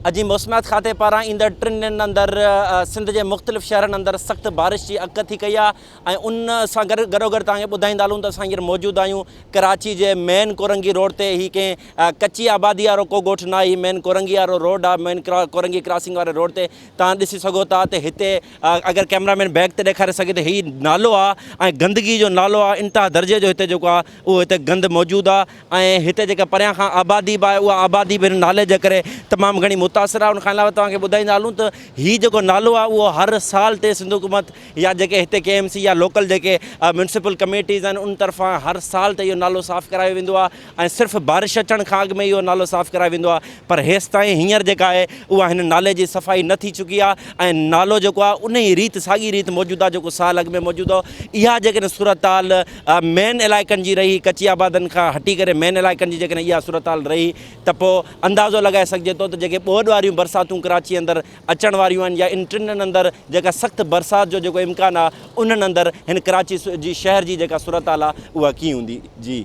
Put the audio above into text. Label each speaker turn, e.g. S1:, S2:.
S1: اڄ موسميات کاتي پاران ايندڙ ٽن ڏينهن اندر سنڌ جي مختلف شهرن اندر سخت بارش جي اڳڪٿي ڪئي آهي ۽ ان سان گڏ گڏوگڏ توهان کي ٻڌائيندا هلون ته اسان هينئر موجود آهيون ڪراچي جي مين ڪورنگي روڊ تي هي ڪنهن ڪچي آبادي وارو ڪو ڳوٺ نه آهي هي مين ڪورنگي وارو روڊ آهي مين ڪورنگي ڪراسنگ واري روڊ تي توهان ڏسي سگهو ٿا ته هتي اگر ڪئميرا مين بيڪ تي ڏيکاري سگهي ته هي نالو آهي ۽ گندگي جو نالو آهي انتها درجي جو هتي جيڪو آهي اهو هتي گند موجود آهي ۽ هتي جيڪا پريان کان آبادي به آهي اها آبادي به هن نالي جي ڪري تمام گهڻي متاثر آهي ان کان علاوه توهان کي ٻڌائيندا هلون ته هي جيڪو نالو آهي اهو هر سال تي سنڌ حڪومت يا جيڪي هتي ڪي ايم سي يا لوڪل جيڪي ميونسپل ڪميٽيز آهن ان طرفان هر سال تي اهو نالو صاف ڪرايو ويندو آهي ۽ صرف بارش اچڻ کان اڳ ۾ اهو نالو صاف ڪرايو ويندو آهي پر هيستائين هينئر جيڪا آهي اها هن نالي جي صفائي نه ٿي چڪي آهي ۽ نالو جيڪو آهي ان ئي ريت ساڳي ريت موجود آهي جيڪو سال اڳ ۾ موجود هو اها جيڪڏهن صورتحال مين علائقن جي رهي، ڪچي آبادن کان هٽي ڪري مين علائقن جي جيڪڏهن اها صورتحال رهي ته پوء اندازو لڳائي سگهجي ٿو ته جيڪي ٻوڏ واريون برساتون ڪراچي اندر اچڻ واريون آهن يا ان ٽن ڏينهن اندر جيڪا سخت برسات جو جيڪو امڪان آهي انهن اندر هن ڪراچي جي شهر جي جيڪا صورتحال آهي اها ڪيئن هوندي. جي.